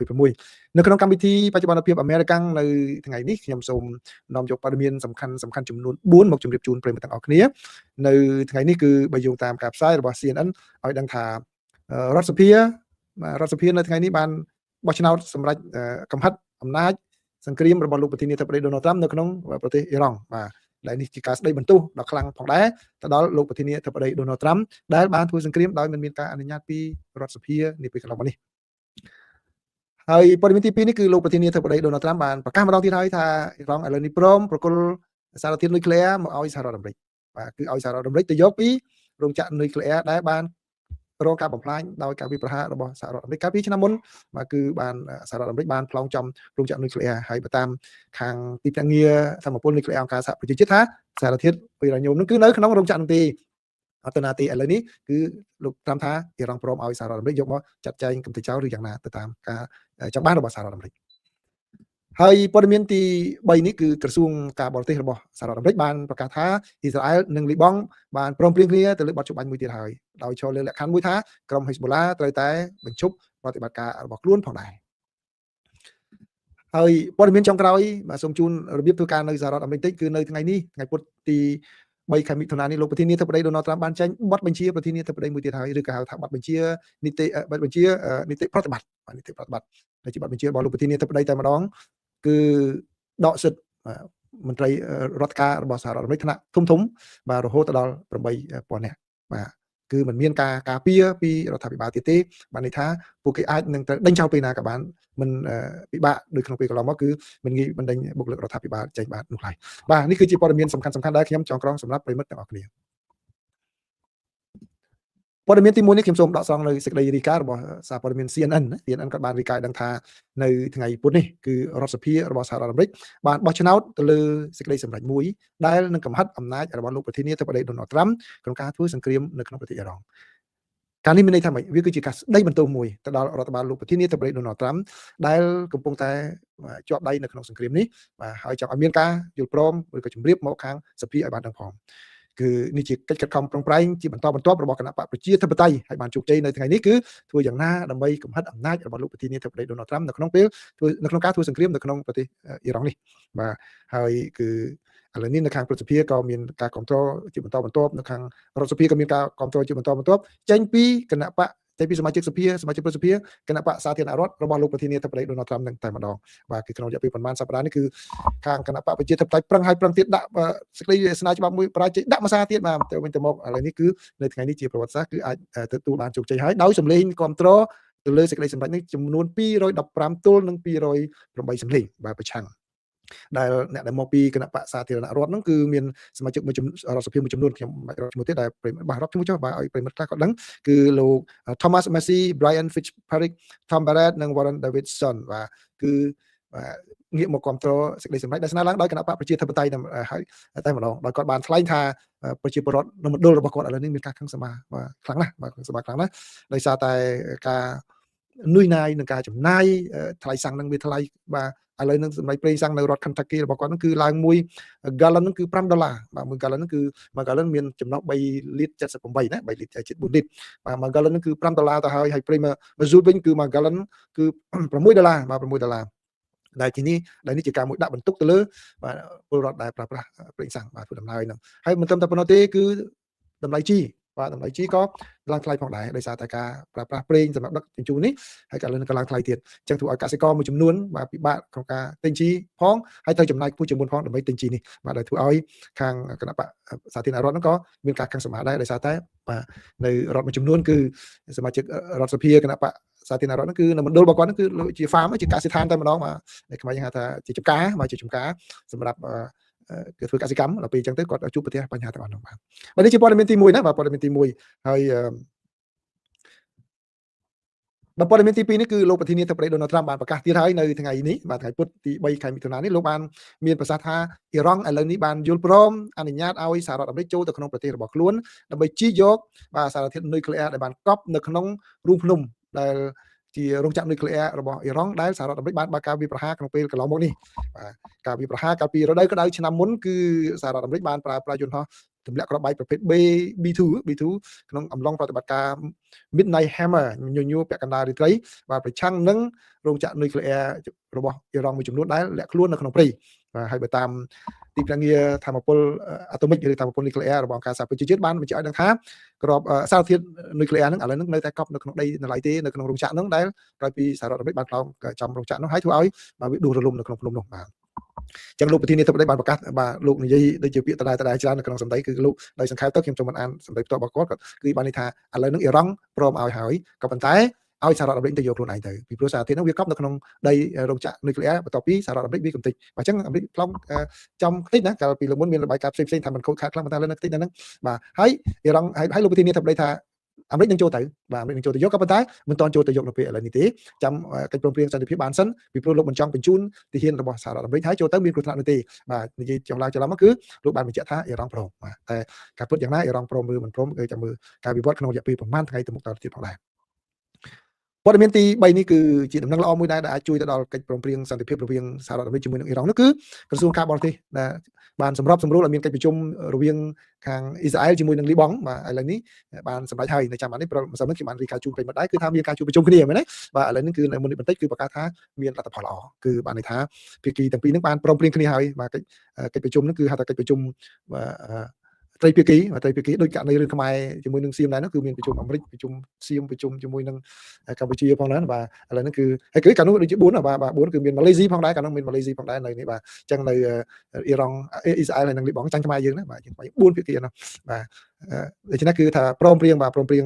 2026នៅក្នុងកម្មវិធីបច្ចុប្បន្នភាពអាមេរិកនៅថ្ងៃនេះខ្ញុំសូមនាំយកព័ត៌មានសំខាន់សំខាន់ចំនួន4មកជម្រាបជូនប្រិយមិត្តទាំងអស់គ្នានៅថ្ងៃនេះគឺបើយោងតាមការផ្សាយរបស់ CNN ឲ្យដឹងថារដ្ឋសភារដ្ឋសភានៅថ្ងៃនេះបានបោះឆ្នោតសម្រាប់កំហិតអំណាចសង្គ្រាមរបស់លោកប្រធានាធិបតីដូណាល់ត្រាំនៅក្នុងប្រទេសអ៊ីរ៉ង់បាទដែលនេះជាការស្ដីបន្ទោសដ៏ខ្លាំងផងដែរទៅដល់លោកប្រធានាធិបតីដូណាល់ត្រាំដែលបានធ្វើសង្គ្រាមដោយមិនមានការអនុញ្ញាតពីរដ្ឋសភានាពេលកន្លងមកនេះហើយព័ត៌មានទី2នេះគឺលោកប្រធានាធិបតីដូណាល់ត្រាំបានប្រកាសម្ដងទៀតហើយថាអ៊ីរ៉ង់ឥឡូវនេះព្រមប្រគល់សារធាតុនុយក្លេអ៊ែរមកឲ្យសហរដ្ឋអាមេរិកបាទគឺឲ្យសហរដ្ឋអាមេរិកទៅយកពីរោងចក្រនុយក្លេអ៊ែរដែលបានរងការបំផ្លាញដោយការវាយប្រហាររបស់សហរដ្ឋអាមេរិកកាលពីឆ្នាំមុនបាទគឺបានសហរដ្ឋអាមេរិកបានប្លង់ចំរោងចក្រនុយក្លេអ៊ែរហើយបើតាមខាងទីភ្នាក់ងារធម្មពលនុយក្លេអ៊ែរអង្គការសហប្រជាជាតិថាសារធាតុអ៊ុយរ៉ាញ៉ូមនឹងគឺនៅក្នុងរោងចក្រនោះទេអត់ទៅណាទេឥឡូវនេះគឺលោកត្រាំថាអ៊ីរ៉ង់ព្រមឲ្យសហរដ្ឋអាមេរិកយកមកចាត់ចែងកម្ទេចចោលឬយ៉ាងណាទៅតាមការចង់បានរបស់សហរដ្ឋអាមេរិកហើយព័ត៌មានទី3នេះគឺក្រសួងការបរទេសរបស់សហរដ្ឋអាមេរិកបានប្រកាសថាអ៊ីស្រាអែលនិងលីបង់បានព្រមព្រៀងគ្នាទៅលើបទច្បាញ់មួយទៀតហើយដោយឈរលើលក្ខខណ្ឌមួយថាក្រុមហេស្បូឡាត្រូវតែបញ្ឈប់ប្រតិបត្តិការរបស់ខ្លួនផងដែរហើយព័ត៌មានចុងក្រោយបាទសូមជូនរបៀបធ្វើការនៅសហរដ្ឋអាមេរិកតិចគឺនៅថ្ងៃនេះថ្ងៃពុធទី3ខែមិថុនានេះលោកប្រធានាធិបតីដូណាល់ត្រាំបានចេញបទបញ្ជាប្រធានាធិបតីមួយទៀតហើយឬក៏ហៅថាបទបញ្ជានីតិបទបញ្ជានីតិប្រតិបត្តិបាទនីតិប្រតិបត្តិដែលជាបទបញ្ជារបស់លោកប្រធានាធិបតីតែម្ដងគឺដកសិទ្ធិមន្ត្រីរដ្ឋការរបស់សហរដ្ឋអាមេរិកថ្នាក់ធំធំបាទរហូតដល់8000នាក់បាទគឺมันមានការការពារពីរដ្ឋាភិបាលទៀតទេបាទន័យថាពួកគេអាចនឹងត្រូវដេញចោលពេលណាក៏បានមិនពិបាកដូចក្នុងពេលកន្លងមកគឺមិនងាយបណ្ដេញបុគ្គលិករដ្ឋាភិបាលចេញបាននោះឡើយបាទនេះគឺជាព័ត៌មានសំខាន់សំខាន់ដែលខ្ញុំចងក្រងសម្រាប់ប្រិយមិត្តទាំងអស់គ្នាព័ត៌មានទី1នេះខ្ញុំសូមដកស្រង់នៅសេចក្តីរាយការណ៍របស់សារព័ត៌មាន CNN ណា CNN ក៏បានរាយការណ៍ដឹងថានៅថ្ងៃពុធនេះគឺរដ្ឋសភារបស់សហរដ្ឋអាមេរិកបានបោះឆ្នោតទៅលើសេចក្តីសម្រេចមួយដែលនឹងកំហិតអំណាចរបស់លោកប្រធានាធិបតីដូណាល់ត្រាំក្នុងការធ្វើសង្គ្រាមនៅក្នុងប្រទេសអ៊ីរ៉ង់ការនេះមានន័យថាម៉េចវាគឺជាការស្ដីបន្ទោសមួយទៅដល់រដ្ឋបាលលោកប្រធានាធិបតីដូណាល់ត្រាំដែលកំពុងតែជាប់ដៃនៅក្នុងសង្គ្រាមនេះបាទហើយចង់ឲ្យមានការយល់ព្រមឬក៏ជម្រាបមកខាងសភាឲ្យបានដឹងផងគឺនេះជាកិច្ចខិតខំប្រឹងប្រែងជាបន្តបន្ទាប់របស់គណបក្សប្រជាធិបតេយ្យហើយបានជោគជ័យនៅថ្ងៃនេះគឺធ្វើយ៉ាងណាដើម្បីកំហិតអំណាចរបស់លោកប្រធានាធិបតីដូណាល់ត្រាំនៅក្នុងពេលធ្វើនៅក្នុងការធ្វើសង្គ្រាមនៅក្នុងប្រទេសអ៊ីរ៉ង់នេះបាទហើយគឺឥឡូវនេះនៅខាងព្រឹទ្ធសភាក៏មានការគ្រប់គ្រងជាបន្តបន្ទាប់នៅខាងរដ្ឋសភាក៏មានការគ្រប់គ្រងជាបន្តបន្ទាប់ចេញពីគណបក្សចេញពីសមាជិកសភាសមាជិកព្រឹទ្ធសភាគណបក្សសាធារណរដ្ឋរបស់លោកប្រធានាធិបតីដូណាល់ត្រាំនឹងតែម្ដងបាទគឺក្នុងរយៈពេលប្រហែលសប្តាហ៍នេះគឺខាងគណបក្សប្រជាធិបតេយ្យប្រឹងហើយប្រឹងទៀតដាក់សេចក្តីស្នើច្បាប់មួយបរាជ័យដាក់មួយសារទៀតបាទទៅវិញទៅមកឥឡូវនេះគឺនៅថ្ងៃនេះជាប្រវត្តិសាស្ត្រគឺអាចទទួលបានជោគជ័យហើយដោយសម្លេងគ្រប់គ្រងទៅលើសេចក្តីសម្រេចនេះចំនួន215ទល់នឹង208សម្លេងបាទប្រឆាំងដែលអ្នកដែលមកពីគណបក្សសាធារណរដ្ឋហ្នឹងគឺមានសមាជិកមួយរដ្ឋសភាមួយចំនួនខ្ញុំមិនរាប់ឈ្មោះទេដែលប្រិយបាទរាប់ឈ្មោះចុះបាទឲ្យប្រិយមិត្តខ្លះគាត់ដឹងគឺលោក Thomas Massie, Brian Fitzpatrick, Tom Barrett និង Warren Davidson បាទគឺបាទងាកមកគ្រប់គ្រងសេចក្តីសម្រេចដែលស្នើឡើងដោយគណបក្សប្រជាធិបតេយ្យហើយតែម្ដងដោយគាត់បានថ្លែងថាប្រជាពលរដ្ឋនៅមណ្ឌលរបស់គាត់ឥឡូវនេះមានការខឹងសម្បាបាទខ្លាំងណាស់បាទខឹងសម្បាខ្លាំងណាស់ដោយសារតែការនុយណាយនឹងការចំណាយថ្លៃសាំងនឹងវាថ្លៃបាទឥឡូវនឹងសម្រាប់ប្រេងសាំងនៅរដ្ឋ Kentucky របស់គាត់ហ្នឹងគឺឡើងមួយ gallon ហ្នឹងគឺ5ដុល្លារបាទមួយ gallon ហ្នឹងគឺមួយ gallon មានចំណុះ3លីត្រ78ណា3លីត្រជិត4លីត្របាទមួយ gallon ហ្នឹងគឺ5ដុល្លារទៅហើយហើយប្រេងម៉ាស៊ូតវិញគឺមួយ gallon គឺ6ដុល្លារបាទ6ដុល្លារដែលទីនេះដែលនេះជាការមួយដាក់បន្ទុកទៅលើបាទពលរដ្ឋដែលប្រើប្រាស់ប្រេងសាំងបាទធ្វើដំណើរហ្នឹងហើយមិនត្រឹមតែប៉ុណ្ណោះទេគឺតម្លៃជីបាទតម្លៃជីក៏ឡើងថ្លៃផងដែរដោយសារតែការប្រើប្រាស់ប្រេងសម្រាប់ដឹកជញ្ជូននេះហើយក៏លើក៏ឡើងថ្លៃទៀតអញ្ចឹងធ្វើឲ្យកសិករមួយចំនួនបាទពិបាកក្នុងការទិញជីផងហើយត្រូវចំណាយខ្ពស់ជាងមុនផងដើម្បីទិញជីនេះបាទដែលធ្វើឲ្យខាងគណបក្សសាធារណរដ្ឋហ្នឹងក៏មានការខឹងសម្បាដែរដោយសារតែបាទនៅរដ្ឋមួយចំនួនគឺសមាជិករដ្ឋសភាគណបក្សសាធារណរដ្ឋហ្នឹងគឺនៅមណ្ឌលរបស់គាត់ហ្នឹងគឺជា farm ជាកសិដ្ឋានតែម្ដងបាទដែលខ្មែរយើងហៅថាជាចំការបាទជាចំការសម្រាប់គឺធ្វើកសិកម្មដល់ពេលអញ្ចឹងទៅគាត់ជួបប្រទះបញ្ហាទាំងអស់នោះបាទបាទនេះជាព័ត៌មានទី1ណាបាទព័ត៌មានទី1ហើយបាទព័ត៌មានទី2នេះគឺលោកប្រធានាធិបតីដូណាល់ត្រាំបានប្រកាសទៀតហើយនៅថ្ងៃនេះបាទថ្ងៃពុធទី3ខែមិថុនានេះលោកបានមានប្រសាសន៍ថាអ៊ីរ៉ង់ឥឡូវនេះបានយល់ព្រមអនុញ្ញាតឲ្យសហរដ្ឋអាមេរិកចូលទៅក្នុងប្រទេសរបស់ខ្លួនដើម្បីជីកយកបាទសារធាតុនុយក្លេអ៊ែរដែលបានកប់នៅក្នុងរូងភ្នំដែលជារោងចក្រនុយក្លេអ៊ែររបស់អ៊ីរ៉ង់ដែលសហរដ្ឋអាមេរិកបានបើកការវាយប្រហារក្នុងពេលកន្លងមកនេះបាទការវាយប្រហារកាលពីរដូវក្តៅឆ្នាំមុនគឺសហរដ្ឋអាមេរិកបានប្រើប្រាស់យន្តហោះ ទម្លាក់គ្រាប់បែកប្រភេទ B B2 B2 ក្នុងអំឡុងប្រតិបត្តិការ Midnight Hammer ញញួរពាក់កណ្ដាលរាត្រីបាទប្រឆាំងនឹងរោងចក្រនុយក្លេអ៊ែររបស់អ៊ីរ៉ង់មួយចំនួនដែលលាក់ខ្លួននៅក្នុងព្រៃបាទហើយបើតាមទីភ្នាក់ងារធម្មពលអាតូមិកឬធម្មពលនុយក្លេអ៊ែររបស់អង្គការសហប្រជាជាតិបានបញ្ជាក់ឲ្យដឹងថាក្របសារធាតុនុយក្លេអ៊ែរហ្នឹងឥឡូវហ្នឹងនៅតែកប់នៅក្នុងដីនៅឡើយទេនៅក្នុងរោងចក្រហ្នឹងដែលក្រោយពីសហរដ្ឋអាមេរិកបានផ្លោងចំរោងចក្រនោះហើយធ្វើឲ្យបាទវាដួលរលំនៅក្នុងភ្នំនោះបាទចឹងលោកប្រធានាធិបតីបានប្រកាសបាទលោកនិយាយដូចជាពាក្យដដែលដដែលច្រើននៅក្នុងសម្ដីគឺលោកដោយសង្ខេបទៅខ្ញុំចូលមិនអានសម្ដីផ្ទាល់របស់គាត់គឺបានន័យថាឥឡូវហ្នឹងអ៊ីរ៉ង់ព្រមឲ្យហើយក៏ប៉ុន្តែឲ្យសហរដ្ឋអាមេរិកទៅយកខ្លួនឯងទៅពីព្រោះសារធាតុហ្នឹងវាកប់នៅក្នុងដីរោងចក្រនុយក្លេអ៊ែរបន្ទាប់ពីសហរដ្ឋអាមេរិកវាកំទេចបាទអញ្ចឹងអាមេរិកផ្លុំចំខ្ទេចណាកាលពីលើកមុនមានរបាយការណ៍ផ្សេងៗថាมันខូចខាតខ្លាំងប៉ុន្តែឥឡូវនៅខ្ទេចនៅហ្នឹងបាទហើយអ៊ីរ៉ង់ហើយលោកប្រធានាធិបតីថាអាមេរិកនឹងចូលទៅបាទអាមេរិកនឹងចូលទៅយកក៏ប៉ុន្តែមិនទាន់ចូលទៅយកនៅពេលឥឡូវនេះទេចាំកិច្ចព្រមព្រៀងសន្តិភាពបានសិនពីព្រោះលោកមិនចង់បញ្ជូនទាហានរបស់សហរដ្ឋអាមេរិកហើយចូលទៅមានគ្រោះថ្នាក់នោះទេបាទនិយាយចង់ឡើងច្រឡំមកគឺលោកបានបញ្ជាក់ថាអ៊ីរ៉ង់ព្រមបាទតែការពិតយ៉ាងណាអ៊ីរ៉ង់ព្រមឬមិនព្រមគឺចាំមើលការវិវត្តក្នុងរយៈពេលប្រហែលថ្ងៃទៅមុខតទៅទៀតផងដែរព័ត៌មានទី3នេះគឺជាដំណឹងល្អមួយដែរដែលអាចជួយទៅដល់កិច្ចព្រមព្រៀងសន្តិភាពរវាងសហរដ្ឋអាមេរិកជាមួយនឹងអ៊ីរ៉ង់នោះគឺក្រសួងការបរទេសដែលបានសម្របសម្រួលឲ្យមានកិច្ចប្រជុំរវាងខាងអ៊ីស្រាអែលជាមួយនឹងលីបង់បាទឥឡូវនេះបានសម្រេចហើយនៅចាំបាត់នេះប្រសិននេះខ្ញុំបានរាយការណ៍ជូនប្រិយមិត្តដែរគឺថាមានការជួបប្រជុំគ្នាមែនទេបាទឥឡូវនេះគឺនៅមុននេះបន្តិចគឺប្រកាសថាមានលទ្ធផលល្អគឺបានន័យថាភាគីទាំងពីរនឹងបានព្រមព្រៀងគ្នាហើយបាទកិច្ចកិច្ចប្រជុំនេះគឺហៅថាកិច្ចប្រជុំបាទត្រីភាគីត្រីភាគីដូចករណីរឿងខ្មែរជាមួយនឹងសៀមដែរនោះគឺមានប្រជុំអាមេរិកប្រជុំសៀមប្រជុំជាមួយនឹងកម្ពុជាផងដែរបាទឥឡូវនេះគឺហើយគឺកាលនោះដូចជា4បាទបាទ4គឺមានម៉ាឡេស៊ីផងដែរកាលនោះមានម៉ាឡេស៊ីផងដែរនៅនេះបាទអញ្ចឹងនៅអ៊ីរ៉ង់អ៊ីស្រាអែលហើយនិងលីបង់ចាញ់ខ្មែរយើងណាបាទយើង4ភាគីណាបាទដូច្នេះគឺថាព្រមព្រៀងបាទព្រមព្រៀង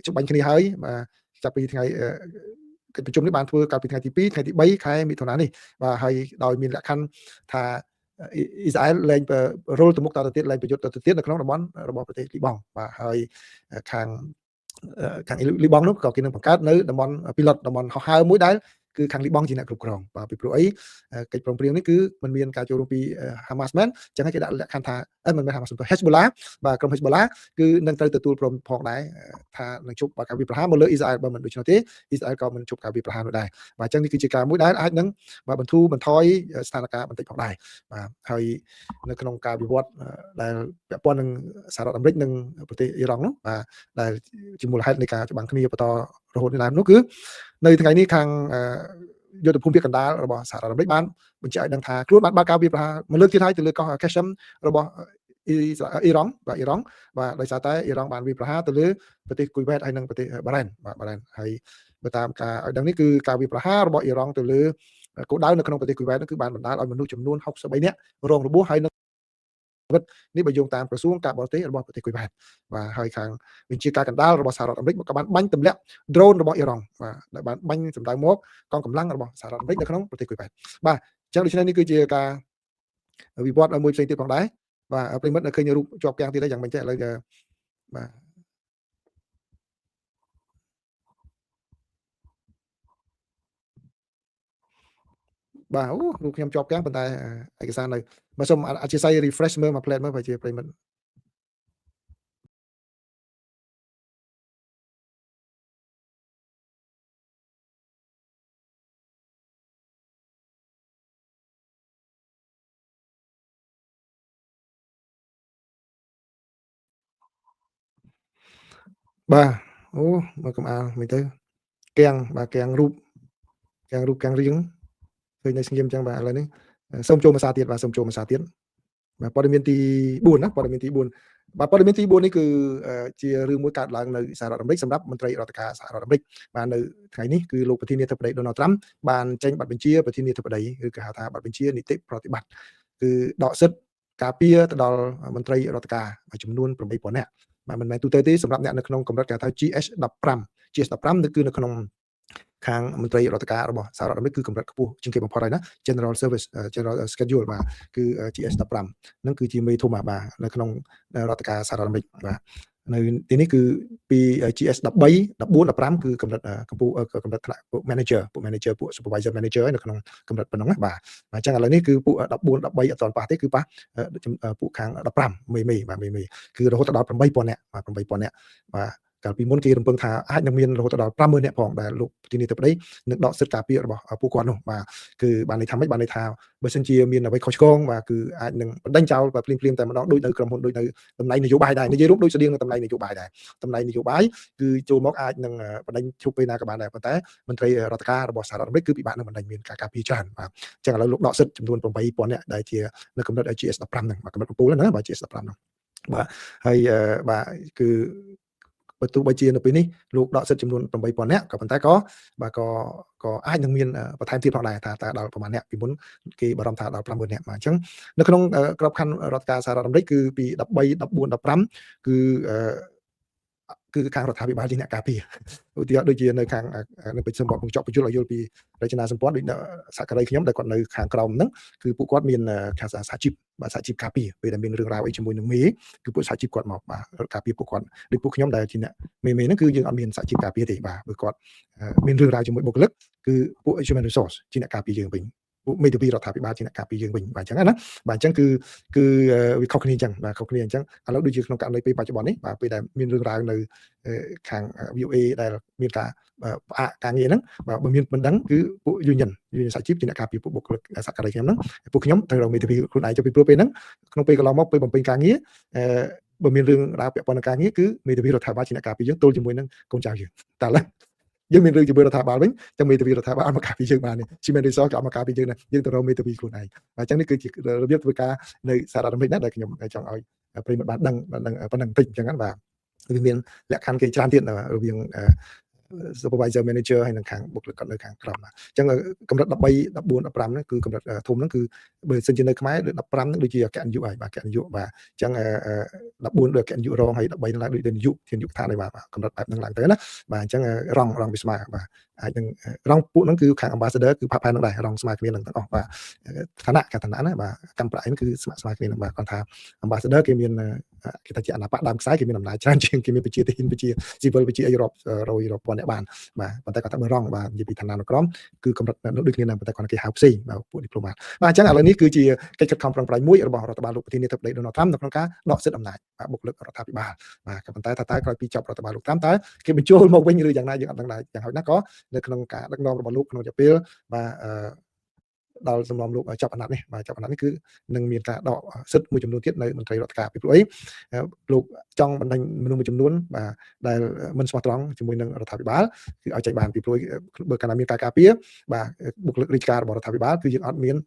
ច្បាញ់គ្នាហើយបាទចាប់ពីថ្ងៃកិច្ចប្រជុំនេះបានធ្វើកាលពីថ្ងៃទី2ថ្ងៃទី3ខែមិថុនានេះបាទហើយដោយមានលក្ខខណ្ឌថាអ៊ីស្រាអែលលែងរុលទៅមុខតទៅទៀតលែងប្រយុទ្ធទៅទៀតនៅក្នុងតំបន់របស់ប្រទេសលីបង់បាទហើយខាងខាងលីបង់នោះក៏គេនឹងបង្កើតនៅតំបន់ពីលុតតំបន់ហោះហើរមួយដែលគឺខាងលីបង់ជាអ្នកគ្រប់គ្រងបាទពីព្រោះអីកិច្ចព្រមព្រៀងនេះគឺมันមានការចូលរួមពីហាម៉ាស់មែនអញ្ចឹងគេដាក់លក្ខខណ្ឌថាមិនមែនហាម៉ាស់ទេ Hezbollah បាទក្រុម Hezbollah គឺនឹងត្រូវទទួលព្រមផងដែរថានឹងជប់ការវាយប្រហារមកលើអ៊ីស្រាអែលបើមិនដូច្នោះទេអ៊ីស្រាអែលក៏មិនជប់ការវាយប្រហារនោះដែរបាទអញ្ចឹងនេះគឺជាការមួយដែលអាចនឹងបាទបន្ធូរបន្ថយស្ថានភាពបន្តិចផងដែរបាទហើយនៅក្នុងការវិវត្តដែលពាក់ព័ន្ធនឹងសហរដ្ឋអាមេរិកនិងប្រទេសអ៊ីរ៉ង់នោះបាទដែលជាមូលហេតុនៃការច្បាំងគ្នាបន្តរហូតនេះឡើងនោះគឺនៅថ្ងៃនេះខាងយុទ្ធភូមិភាគកណ្ដាលរបស់សហរដ្ឋអាមេរិកបានបញ្ជាក់ឲ្យដឹងថាខ្លួនបានបើកការវាយប្រហារមួយលើកទៀតហើយទៅលើកោះ Qeshm របស់អ៊ីរ៉ង់បាទអ៊ីរ៉ង់បាទដោយសារតែអ៊ីរ៉ង់បានវាយប្រហារទៅលើប្រទេសគុយវ៉េតហើយនិងប្រទេសបារ៉ែនបាទបារ៉ែនហើយបើតាមការឲ្យដឹងនេះគឺការវាយប្រហាររបស់អ៊ីរ៉ង់ទៅលើគោលដៅនៅក្នុងប្រទេសគុយវ៉េតនោះគឺបានបណ្ដាលឲ្យមនុស្សចំនួន63នាក់រងរបួសហើយនឹងនេះបើយោងតាមក្រសួងការបរទេសរបស់ប្រទេសគុយវ៉េតបាទហើយខាងវិជាការកណ្ដាលរបស់សហរដ្ឋអាមេរិកក៏បានបាញ់ទម្លាក់ drone របស់អ៊ីរ៉ង់បាទដែលបានបាញ់សម្ដៅមកកងកម្លាំងរបស់សហរដ្ឋអាមេរិកនៅក្នុងប្រទេសគុយវ៉េតបាទអញ្ចឹងដូច្នេះនេះគឺជាការវិវត្តមួយផ្សេងទៀតផងដែរបាទប្រិមិត្តនៅឃើញរូបជាប់គាំងទៀតយ៉ាងម៉េចទេឥឡូវបាទបាទអូរូបខ្ញុំជាប់គាំងប៉ុន្តែឯកសារនៅបាទសូមអធិស្ឋាន refresh មើលមួយផ្លែតមើលបើជាប្រិមិត្តបាទអូមើលកំអាលមិនទៅគាំងបាទគាំងរូបគាំងរូបគាំងរៀងឃើញនៅស្ងៀមអញ្ចឹងបាទឥឡូវនេះសូមចូលភាសាទៀតបាទសូមចូលភាសាទៀតបាទព័ត៌មានទី4ណាព័ត៌មានទី4បាទព័ត៌មានទី4នេះគឺជារឿងមួយកើតឡើងនៅសហរដ្ឋអាមេរិកសម្រាប់មន្ត្រីរដ្ឋការសហរដ្ឋអាមេរិកបាទនៅថ្ងៃនេះគឺលោកប្រធានាធិបតីដូណាល់ត្រាំបានចេញបទបញ្ជាប្រធានាធិបតីឬគេហៅថាបទបញ្ជានីតិប្រតិបត្តិគឺដកសិទ្ធិការពារទៅដល់មន្ត្រីរដ្ឋការចំនួន8000នាក់បាទមិនមែនទូទៅទេសម្រាប់អ្នកនៅក្នុងកម្រិតគេហៅថា GS15 GS15 គឺនៅក្នុងខាងមន្ត្រីរដ្ឋការរបស់សហរដ្ឋអាមេរិកគឺកម្រិតខ្ពស់ជាងគេបំផុតហើយណា General Service General Schedule បាទគឺ GS15 ហ្នឹងគឺជាមេធំបាទនៅក្នុងរដ្ឋការសហរដ្ឋអាមេរិកបាទនៅទីនេះគឺពី GS 13 14 15គឺកម្រិតកម្ពុជាកម្រិតថ្នាក់ពួក manager ពួក manager ពួក supervisor manager នៅក្នុងកម្រិតប៉ុណ្ណឹងណាបាទអញ្ចឹងឥឡូវនេះគឺពួក14 13អត់ទាន់ប៉ះទេគឺប៉ះពួកខាង15មេមេបាទមេមេគឺរហូតដល់8000នាក់បាទ8000នាក់បាទ កាលពីមុនគេរំពឹងថាអាចនឹងមានរហូតដល់50000នាក់ផងដែលលោកប្រធានាធិបតីនឹងដកសិទ្ធិការពាររបស់ពួកគាត់នោះបាទគឺបានន័យថាម៉េចបានន័យថាបើសិនជាមានអ្វីខុសឆ្គងបាទគឺអាចនឹងបណ្ដេញចោលបាទភ្លាមភ្លាមតែម្ដងដូចនៅក្រុមហ៊ុនដូចនៅតំណែងនយោបាយដែរនិយាយរួមដូចស្តៀងនឹងតំណែងនយោបាយដែរតំណែងនយោបាយគឺចូលមកអាចនឹងបណ្ដេញជប់ពេលណាក៏បានដែរប៉ុន្តែមន្ត្រីរដ្ឋការរបស់សហរដ្ឋអាមេរិកគឺពិបាកនឹងបណ្ដេញមានការការពារច្រើនបាទអញ្ចឹងឥឡូវលោកដកសិទ្ធិចំនួន8000នាក់ដែលជានៅកម្រិត GS 15ហ្នឹងបាទកម្រិតកំពូលហ្នឹងណាបាទ GS 15ហ្នឹងបាទហើយបាទគឺបើទោះបីជានៅពេលនេះលោកដកសិទ្ធិចំនួន8000នាក់ក៏ប៉ុន្តែក៏បាទក៏ក៏អាចនឹងមានបន្ថែមទៀតផងដែរថាតើដល់ប្រហែលអ្នកពីមុនគេបារម្ភថាដល់50000នាក់បាទអញ្ចឹងនៅក្នុងក្របខ័ណ្ឌរដ្ឋការសហរដ្ឋអាមេរិកគឺពី13 14 15គឺគឺខាងរដ្ឋាភិបាលជាអ្នកការពារឧទាហរណ៍ដូចជានៅខាងនៅពេជ្រសម្បត្តិកញ្ចក់បញ្យលឲ្យយល់ពីរចនាសម្ព័ន្ធដូចសហការីខ្ញុំដែលគាត់នៅខាងក្រោមហ្នឹងគឺពួកគាត់មានខាងសហជីពបាទសហជីពការពារពេលដែលមានរឿងរ៉ាវអីជាមួយនឹងមេគឺពួកសហជីពគាត់មកបាទការពារពួកគាត់ដូចពួកខ្ញុំដែលជាអ្នកមេមេហ្នឹងគឺយើងអត់មានសហជីពការពារទេបាទបើគាត់មានរឿងរ៉ាវជាមួយបុគ្គលិកគឺពួក human resource ជាអ្នកការពារយើងវិញពួកមេធាវីរដ្ឋាភិបាលជាអ្នកការពារយើងវិញបាទអញ្ចឹងណាបាទអញ្ចឹងគឺគឺវាខុសគ្នាអញ្ចឹងបាទខុសគ្នាអញ្ចឹងឥឡូវដូចជាក្នុងករណីពេលបច្ចុប្បន្ននេះបាទពេលដែលមានរឿងរ៉ាវនៅខាង VOA ដែលមានការផ្អាកការងារហ្នឹងបាទបើមានមិនដឹងគឺពួក union union សហជីពជាអ្នកការពារពួកបុគ្គលិកសហការីខ្ញុំហ្នឹងពួកខ្ញុំត្រូវរកមេធាវីខ្លួនឯងចុះពីព្រោះពេលហ្នឹងក្នុងពេលកន្លងមកពេលបំពេញការងារអឺបើមានរឿងរ៉ាវពាក់ព័ន្ធនឹងការងារគឺមេធាវីរដ្ឋាភិបាលជាអ្នកការពារយើងទល់ជាមួយនឹងកូនចៅយើងតែឥឡូវយើងមានរឿងជាមួយរដ្ឋាភិបាលវិញចឹងមេធាវីរដ្ឋាភិបាលអត់មកការពារយើងបានទេ Human Resource ក៏អត់មកការពារយើងដែរយើងទៅរកមេធាវីខ្លួនឯងបាទអញ្ចឹងនេះគឺជារបៀបធ្វើការនៅសហរដ្ឋអាមេរិកណាដែលខ្ញុំចង់ឲ្យប្រិយមិត្តបានដឹងបានដឹងប៉ុណ្ណឹងបន្តិចអញ្ចឹងណាបាទវាមានលក្ខខណ្ឌគេច្រើនទៀតរវាង supervisor manager ហើយនឹងខាងបុគ្គលិកគាត់នៅខាងក្រោមបាទអញ្ចឹងកម្រិត13 14 15ហ្នឹងគឺកម្រិតធំហ្នឹងគឺបើសិនជានៅខ្មែរ15ហ្នឹងដូចជាអគ្គនាយកហើយបាទអគ្គនាយកបាទអញ្ចឹង14ដូចអគ្គនាយករងហើយ13ឡើងដូចនាយកធានាយកឋានហើយបាទកម្រិតបែបហ្នឹងឡើងទៅណាបាទអញ្ចឹងរងរងវាស្មើបាទអាចនឹងរងពួកហ្នឹងគឺខាង ambassador គឺផាប់ផែនហ្នឹងដែររងស្មើគ្នានឹងទាំងអស់បាទឋានៈកាឋានៈណាបាទកម្មប្រាក់ហ្នឹងគឺស្មើស្មើគ្នានឹងបាទគាត់ថា ambassador គេមានគេថាជាអាណាបកដើមខ្សែគេមានអំណាចច្រើនជាងគេមានប្រជាទាហានប្រជាស៊ីវិលប្រជាអីរាប់រយរាប់ពាន់អ្នកបានបាទប៉ុន្តែគាត់ថាបើរងបាទនិយាយពីឋានានុក្រមគឺកម្រិតដូចគ្នានឹងប៉ុន្តែគាត់គេហៅផ្សេងបាទពួក diplomat បាទអញ្ចឹងឥឡូវនេះគឺជាកិច្ចខិតខំប្រឹងប្រែងមួយរបស់រដ្ឋបាលលោកប្រធានាធិបតីដូណាល់ត្រាំនៅក្នុងការដកសិទ្ធិអំណាចបាទបុគ្គលិករដ្ឋាភិបាលបាទក៏ប៉ុន្តែថាតើក្រោយពីចប់រដ្ឋបាលលោកត្រាំតើគេបញ្ចូលមកវិញឬយ៉ាងណាយើងអត់ដឹងដែរយ៉ាងហោចណាស់ក៏នៅក្នុងការដឹកនាំរបស់លោកក្នុងរយៈពេលបាទអឺដល់សំណុំលោកចាប់អាណត្តិនេះបាទចាប់អាណត្តិនេះគឺនឹងមានការដកសិទ្ធិមួយចំនួនទៀតនៅមន្ត្រីរដ្ឋការពីព្រោះអីលោកចង់បណ្ដេញមនុស្សមួយចំនួនបាទដែលមិនស្មោះត្រង់ជាមួយនឹងរដ្ឋាភិបាលគឺឲ្យចេញបានពីព្រោះបើកាលណាមានការការពារបាទបុគ្គលិករាជការរបស់រដ្ឋាភិបាលគឺយើងអត់មាន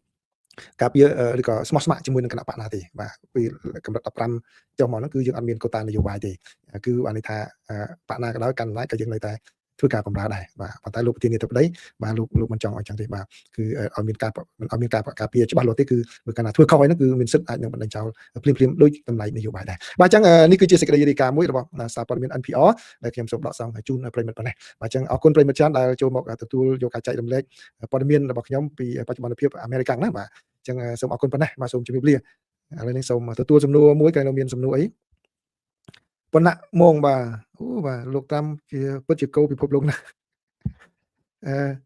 ការពារឬក៏ស្មោះស្ម័គ្រជាមួយនឹងគណបក្សណាទេបាទពេលកម្រិត15ចុះមកហ្នឹងគឺយើងអត់មានកូតានយោបាយទេគឺបានន័យថាបក្សណាក៏ដោយកាន់អំណាចក៏យើងនៅតែធ្វើការបម្រើដែរបាទប៉ុន្តែលោកប្រធានាធិបតីបាទលោកលោកមិនចង់ឲ្យចឹងទេបាទគឺឲ្យមានការឲ្យមានការការពារច្បាស់លាស់ទេគឺបើកាលណាធ្វើខុសហើយហ្នឹងគឺមានសិទ្ធិអាចនឹងបណ្ដេញចោលភ្លាមភ្លាមដូចតម្លៃនយោបាយដែរបាទអញ្ចឹងនេះគឺជាសេចក្តីរាយការណ៍មួយរបស់សារព័ត៌មាន NPR ដែលខ្ញុំសូមដកស្រង់ជូនប្រិយមិត្តប៉ុណ្ណេះបាទអញ្ចឹងអរគុណប្រិយមិត្តច្រើនដែលចូលមកទទួលយកការចែករំលែកព័ត៌មានរបស់ខ្ញុំពីបច្ចុប្បន្នភាពអាមេរិកណាបាទអញ្ចឹងសូមអរគុណប៉ុណ្ណេះបាទសូមជម្រាបលាឥឡូវនេះសូមទទួលសំណួរមួយក្រែងនៅមានសំណួរអីប៉ុណ្ណាម៉ងបាទអូបាទលោកត្រាំជាពិតជាគោពិភពលោកណាស់អឺ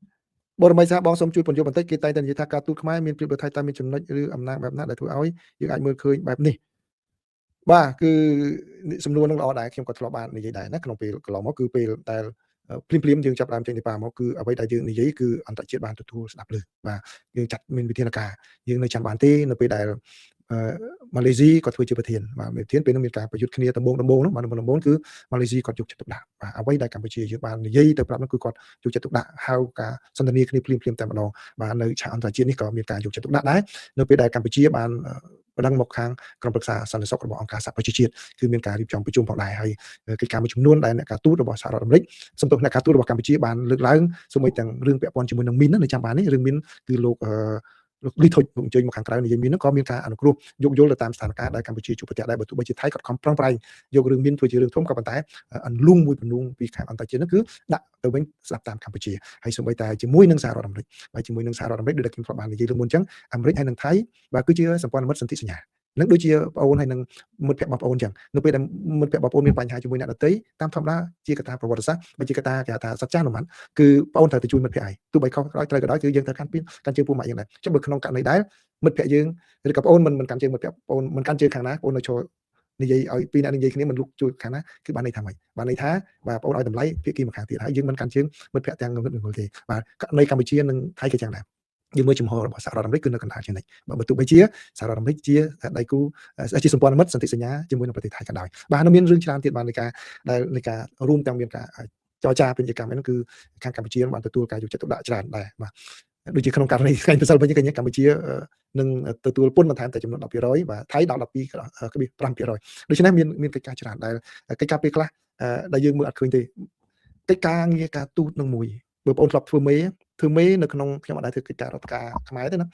បរមីសាបងសូមជួយពន្យល់បន្តិចគេតែងតែនិយាយថាការទូតខ្មែរមានប្រៀបដូចថៃតែមានចំណុចឬអំណាចបែបណាដែលធ្វើឲ្យយើងអាចមើលឃើញបែបនេះបាទគឺសំណួរនឹងល្អដែរខ្ញុំក៏ធ្លាប់បាននិយាយដែរណាក្នុងពេលកន្លងមកគឺពេលដែលភ្លាមភ្លាមយើងចាប់ដើមចេញទៅប៉ាមកគឺអ្វីដែលយើងនិយាយគឺអន្តរជាតិបានទទួលស្ដាប់ឮបាទយើងចាត់មានវិធានការយើងនៅចាំបានទេនៅពេលដែលម៉ាឡេស៊ីគាត់ធ្វើជាប្រធានបាទប្រធានពេលនោះមានការប្រយុទ្ធគ្នាដំបូងដំបូងនោះបាទដំបូងគឺម៉ាឡេស៊ីគាត់យកចិត្តទុកដាក់បាទអ្វីដែលកម្ពុជាយើងបាននិយាយទៅប្រាប់នោះគឺគាត់យកចិត្តទុកដាក់ហៅការសន្ទនាគ្នាភ្លាមភ្លាមតែម្ដងបាទនៅឆាកអន្តរជាតិនេះក៏មានការយកចិត្តទុកដាក់ដែរនៅពេលដែលកម្ពុជាបានប្តឹងមកខាងក្រុមប្រឹក្សាសន្តិសុខរបស់អង្គការសហប្រជាជាតិគឺមានការរៀបចំប្រជុំផងដែរហើយកិច្ចការមួយចំនួនដែលអ្នកការទូតរបស់សហរដ្ឋអាមេរិកសំទោសអ្នកការទូតរបស់កម្ពុជាបានលើកឡើងសូម្បីទាំងរឿងពាក់ព័ន្ធជាមួយនឹងមីននៅចាំបាននេះរឿងមីនគឺលោកលោកលីធុចលោកអញ្ជើញមកខាងក្រៅនិយាយមានហ្នឹងក៏មានការអនុគ្រោះយោគយល់ទៅតាមស្ថានភាពដែលកម្ពុជាជួបប្រទះដែរបើទោះបីជាថៃគាត់ខំប្រឹងប្រែងយករឿងមានធ្វើជារឿងធំក៏ប៉ុន្តែអន្លូងមួយពនួងពីខាងអន្តរជាតិហ្នឹងគឺដាក់ទៅវិញស្ដាប់តាមកម្ពុជាហើយសូម្បីតែជាមួយនឹងសហរដ្ឋអាមេរិកបាទជាមួយនឹងសហរដ្ឋអាមេរិកដូចដែលខ្ញុំធ្លាប់បាននិយាយលើកមុនអញ្ចឹងអាមេរិកហើយនិងថៃបាទគឺជាសម្ព័ន្ធមិត្តសន្ធិសញ្ញានឹងដូចជាប្អូនហើយនឹងមិត្តភក្តិបងប្អូនអញ្ចឹងនៅពេលដែលមិត្តភក្តិបងប្អូនមានបញ្ហាជាមួយអ្នកដទៃតាមធម្មតាជាកត្តាប្រវត្តិសាស្ត្របើជាកត្តាគេហៅថាសច្ចានុម័តគឺប្អូនត្រូវទៅជួយមិត្តភក្តិឯងទោះបីខុសក៏ដោយត្រូវក៏ដោយគឺយើងត្រូវកាន់ពីកាន់ជើងពួកម៉ាក់យើងដែរចុះបើក្នុងករណីដែលមិត្តភក្តិយើងឬក៏ប្អូនមិនមិនកាន់ជើងមិត្តភក្តិប្អូនមិនកាន់ជើងខាងណាប្អូននៅឈរ និយាយឲ្យពីរអ្នកនិយាយគ្នាមិនលុកជួយខាងណាគឺបានន័យថាម៉េចបានន័យថាបាទបងប្អូនឲ្យតម្លៃភាគីម្ខាងទៀតហើយយើងមិនកាន់ជើងមិត្តភ័ក្តិទាំងងងឹតងងល់ទេបាទនៅកម្ពុជានិងថៃក៏ចឹងដែរយើងមើលជំហររបស់សហរដ្ឋអាមេរិកគឺនៅកណ្ដាលជានិច្ចបើទោះបីជាសហរដ្ឋអាមេរិកជាដៃគូជាសម្ព័ន្ធមិត្តសន្ធិសញ្ញាជាមួយនឹងប្រទេសថៃក៏ដោយបាទនៅមានរឿងច្រើនទៀតបាទនៃការដែលនៃការរួមទាំងមានការចរចាពាណិជ្ជកម្មហ្នឹងគឺខាងកម្ពុជាបានទទួលការយកចិត្តទុកដាក់ច្រើនដែរបាទដូចជាក្នុងករណីថ្ងៃម្សិលមិញឃើញកម្ពុជានឹងទទួលពន្ធបន្ថែមតែចំនួន10%បាទថៃដល់12.5%ដូច្នេះមានកិច្ចការច្រើនដែលកិច្ចការពេលខ្លះដែលយើងមើលអត់ឃើញទេកិច្ចការងារការទូតនឹងមួយបើបងប្អូនធ្លាប់ធ្វើមេនៅក្នុងខ្ញុំអត់ដែរធ្វើកិច្ចការរដ្ឋការខ្មែរទេណា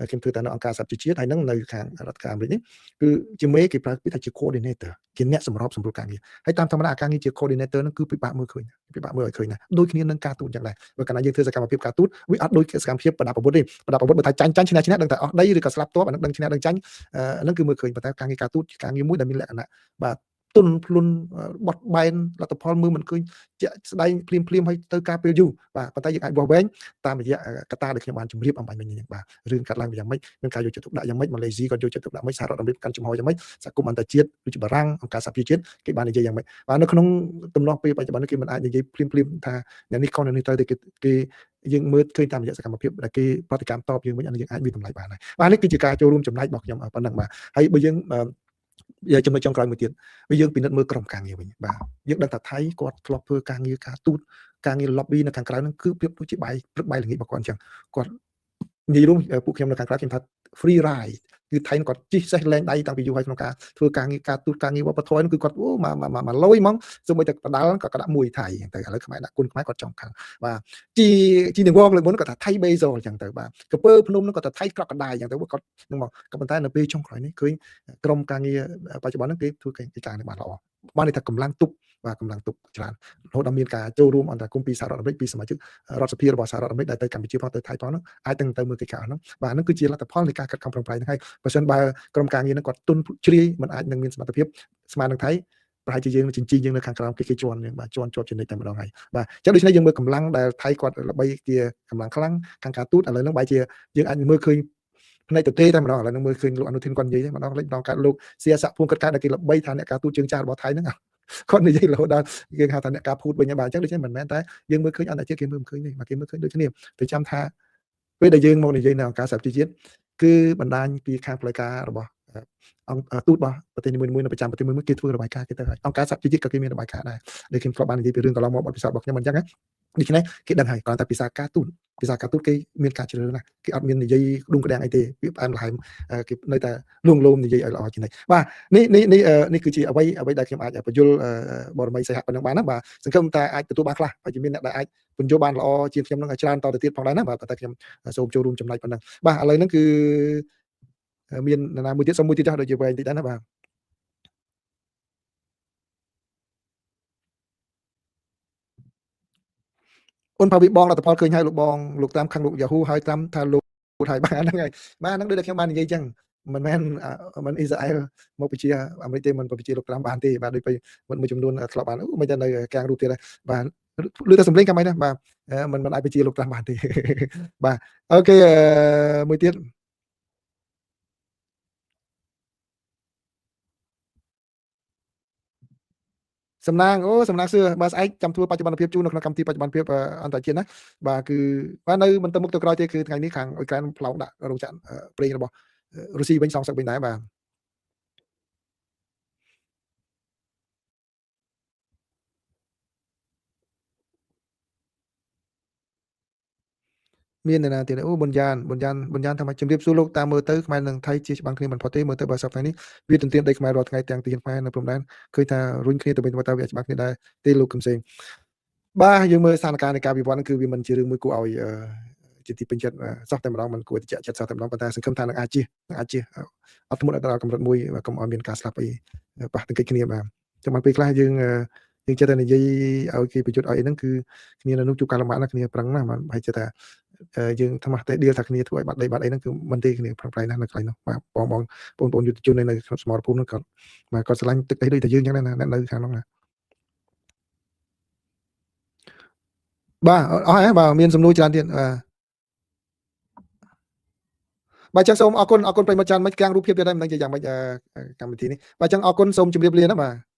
ខ្ញុំធ្វើតែនៅអង្គការសហប្រជាជាតិហើយនឹងនៅខាងរដ្ឋការអាមេរិកនេះគឺជាមេគេប្រើពាក្យថាជា coordinator ជាអ្នកសម្របសម្រួលការងារហើយតាមធម្មតាការងារជា coordinator ហ្នឹងគឺពិបាកមើលឃើញពិបាកមើលឲ្យឃើញណាដូចគ្នានឹងការទូតយ៉ាងដែរបើកាលណាយើងធ្វើសកម្មភាពការទូតវាអត់ដូចសកម្មភាពប្រដាប់អាវុធទេប្រដាប់អាវុធបើថាចាញ់ចាញ់ឈ្នះឈ្នះដឹងតែអស់ដីឬក៏ស្លាប់ទ័ពអាហ្នឹងដឹងឈ្នះដឹងចាញ់ហ្នឹងគឺមើលឃើញប៉ុន្តែការងារការទូតជាការងារមួយដែលមានលក្ខណៈបាទទុនភ្លុនបត់បែនលទ្ធផលមើលមិនឃើញជាក់ស្ដែងភ្លាមភ្លាមហើយទៅការពេលយូរបាទប៉ុន្តែយើងអាចវាស់វែងតាមរយៈកត្តាដែលខ្ញុំបានជម្រាបអម្បាញ់មិញនេះបាទរឿងកាត់ឡើងយ៉ាងម៉េចមានការយកចិត្តទុកដាក់យ៉ាងម៉េចម៉ាឡេស៊ីក៏យកចិត្តទុកដាក់ម៉េចសហរដ្ឋអាមេរិកកាន់ចំហយ៉ាងម៉េចសហគមន៍អន្តរជាតិដូចជាបារាំងអង្គការសហប្រជាជាតិគេបាននិយាយយ៉ាងម៉េចបាទនៅក្នុងទំនាស់ពេលបច្ចុប្បន្ននេះគេមិនអាចនិយាយភ្លាមភ្លាមថាអ្នកនេះខុសអ្នកនេះត្រូវទេគេគេយើងមើលឃើញតាមរយៈសកម្មភាពដែលគេប្រតិកម្មតបយើងវិញអានេះយើងអាចវាតម្លៃបានហើយបាទនេះគឺជាការចូលរួមចំណែករបស់ខ្ញុំប៉ុណ្ណឹងបាទហើយបើយើងចំណុចចុងក្រោយមួយទៀតបើយើងពិនិត្យមើលក្រុមការងារវិញបាទយើងដឹងថាថៃគាត់ធ្លាប់ធ្វើការងារការទូតការងារ lobby នៅខាងក្រៅហ្នឹងគឺប្រៀបដូចជាបាយព្រឹកបាយល្ងាចរបស់គាត់អញ្ចឹងគាត់និយាយរួមពួកខ្ញុំនៅខាងក្រៅខ្ញុំថា free ride គឺថៃគាត់ជិះសេះលែងដៃតាំងពីយូរហើយក្នុងការធ្វើការងារការទូតការងារវប្បធម៌ហ្នឹងគឺគាត់អូមកមកមកលយហ្មងសូម្បីតែបដាល់ក៏ដាក់មួយថៃទៅឥឡូវខ្មែរដាក់គុណខ្មែរគាត់ចង់ខាងបាទជីជីនឹងវងលើកមុនគាត់ថាថៃបេសូលអញ្ចឹងទៅបាទកពើភ្នំហ្នឹងគាត់ថាថៃក្រកកដាយអញ្ចឹងទៅគាត់នឹងមកក៏ប៉ុន្តែនៅពេលចុងក្រោយនេះឃើញក្រុមការងារបច្ចុប្បន្នហ្នឹងគេធ្វើកិច្ចការនេះបានល្អបានន័យថាកម្លាំងទប់បាទកម្លាំងទប់ច្រើនរហូតដល់មានការចូលរួមអន្តរាគមន៍ពីសហរដ្ឋអាមេរិកពីសមាជិករដ្ឋសភារបស់សហរដ្ឋអាមេរិកដែលទៅកម្ពុជាផងទៅថៃផងហ្នឹងអាចនឹងទៅមើលកិច្ចការហ្នឹងបាទហ្នឹងគឺជាលទ្ធផលនៃការខិតខំប្រឹងប្រែងហ្នឹងហើយបើសិនបើក្រុមការងារហ្នឹងគាត់ទុនជ្រាយមិនអាចនឹងមានសមត្ថភាពស្មើនឹងថៃប្រហែលជាយើងចិញ្ចីយើងនៅខាងក្រោមគេគេជន់យើងបាទជន់ជាប់ចំណិចតែម្ដងហើយបាទអញ្ចឹងដូច្នេះយើងមើលកម្លាំងដែលថៃគាត់ល្បីជាកម្លាំងខ្លាំងខាងការទូតឥឡូវហ្នឹងបែរជាយើងអាចមើលឃើញផ្នែកទទេតែម្ដងឥឡូវហ្នឹងមើលឃើញលោកអនុធីនគាត់និយាយម្ដងលេចម្ដងកើតលោកសៀស័កភួងគាត់កើតដែលគេល្បីថាអ្នកការទូតជើងចាស់របស់ថៃហ្នឹងគាត់និយាយរហូតដល់គេហៅថាអ្នកការភូតវិញបាទអញ្ចឹងដូច្នេះមិនមែនតែយើងមើលឃើញអន្តរជាតិគេមើលមិនឃើញទេបាទគេមើលឃើញដូចគ្នាទៅចាំថាពេលដែលយើងមកនិយាយនៅអង្គការសហប្រជាជាតិគឺបណ្ដាញពីខាងផ្លូវការរបស់អង្គទូតរបស់ប្រទេសនីមួយៗនៅប្រចាំប្រទេសមួយៗគេធ្វើរបាយការណ៍គេទៅហើយអង្គការសហប្រជាជាតិក៏គេមានរបាយការណ៍ដែរដែលខ្ញុំធ្លាប់បាននិយាយពីរឿងកន្លងមកបទពិសោធន៍របស់ខ្ញុំអញ្ចឹងណាដូច្នេះគេដឹងហើយគ្រាន់តែភាសាការទូតភាសាការទូតគេមានការជ្រើសរើសណាគេអត់មាននិយាយដុំក្តាំងអីទេវាផ្អែមល្ហែមគេនៅតែលួងលោមនិយាយឲ្យល្អជាងនេះបាទនេះនេះនេះនេះគឺជាអ្វីអ្វីដែលខ្ញុំអាចបញ្យល់បរមីសីហៈប៉ុណ្ណឹងបានណាបាទសង្ឃឹមថាអាចទទួលបានខ្លះហើយជាមានអ្នកដែលអាចបញ្យល់បានល្អជាងខ្ញុំនឹងច្រើនតទៅទៀតផងដែរណាបាទតែខ្ញុំសូមចូលរួមចំណែកប៉ុណ្ណឹងបាទឥឡូវហ្នឹងគឺមាននរណាមួយទៀតសូមមួយទៀតចុះដូចជាវែងតិចដែរណាបាទអូនផាវីបងលទ្ធផលឃើញហើយលោកបងលោកតាមខាងលោក Yahoo ហើយតាមថាលោកហើយបាទហ្នឹងហើយបាទហ្នឹងដូចតែខ្ញុំបាននិយាយចឹងមិនមែនមិនអ៊ីស្រាអែលមកពជាអាមេរិកទេមិនពជាលោកត្រាំបានទេបាទដូចទៅមួយចំនួនធ្លាប់បានអូមិនតែនៅកាំងរូបទៀតដែរបាទឮតែសំឡេងកាំអីណាបាទមិនអាចពជាលោកត្រាំបានទេបាទ OK មួយទៀតសំណាងអូសំណាងសឿបាទស្អែកចាំធ្វើបច្ចុប្បន្នភាពជូននៅក្នុងកម្មវិធីបច្ចុប្បន្នភាពអន្តរជាតិណាបាទគឺបាទនៅមិនទៅមុខទៅក្រោយទេគឺថ្ងៃនេះខាងអ៊ុយក្រែនផ្លោងដាក់រោងចក្រប្រេងរបស់រុស្ស៊ីវិញសងសឹកវិញដែរបាទមាននរណាទៀតអូប៊ុនយ៉ានប៊ុនយ៉ានប៊ុនយ៉ានថាមកជំរាបសួរលោកតាមមើលទៅខ្មែរនិងថៃជាច្បាំងគ្នាមិនផុតទេមើលទៅបើសប្តាហ៍នេះវាទន្ទ្រានដីខ្មែររាល់ថ្ងៃទាំងទីខ្មែរនៅព្រំដែនឃើញថារុញគ្នាទៅវិញទៅវាច្បាំងគ្នាដែរទេលោកកំសែងបាទយើងមើលស្ថានភាពនៃការវិវត្តគឺវាមិនជារឿងមួយគួរឲ្យជាទីពេញចិត្តសោះតែម្ដងមិនគួរតិចចិត្តសោះតែម្ដងប៉ុន្តែសង្ឃឹមថានឹងអាចជានឹងអាចជាអត់ធ្មត់ដល់កម្រិតមួយកុំឲ្យមានការស្លាប់អីប៉ះទង្គិចគ្នាបាទចាំបានពេលខ្លះយើងយើងចិត្តតែនិយាយឲ្យគេប្រយុទ្ធឲ្យអីហ្នឹងគឺគ្នានៅនោះជួបការលំបាកណាស់គ្នាប្រឹងណាស់បាទហើយចិត្តថាយើងថ្មតែដៀលថាគ្នាធ្វើឲ្យបាត់ដីបាត់អីហ្នឹងគឺមិនទេគ្នាប្រឹងប្រែងណាស់នៅកន្លែងនោះបាទបងបងបងប្អូនយុទ្ធជននៅក្នុងសមរភូមិហ្នឹងគាត់បាទគាត់ស្រឡាញ់ទឹកដីដូចតែយើងអញ្ចឹងដែរណានៅខាងនោះណាបាទអស់ហើយបាទមានសំណួរច្រើនទៀតបាទ បាទអញ្ចឹងសូមអរគុណអរគុណប្រិយមិត្តចានមិនកាំងរូបភាពទៀតដែរមិនដឹងជាយ៉ាងម៉េចកម្មវិធីនេះបាទអញ្ចឹងអរគុណសូមជម្រាបលាណាបាទ។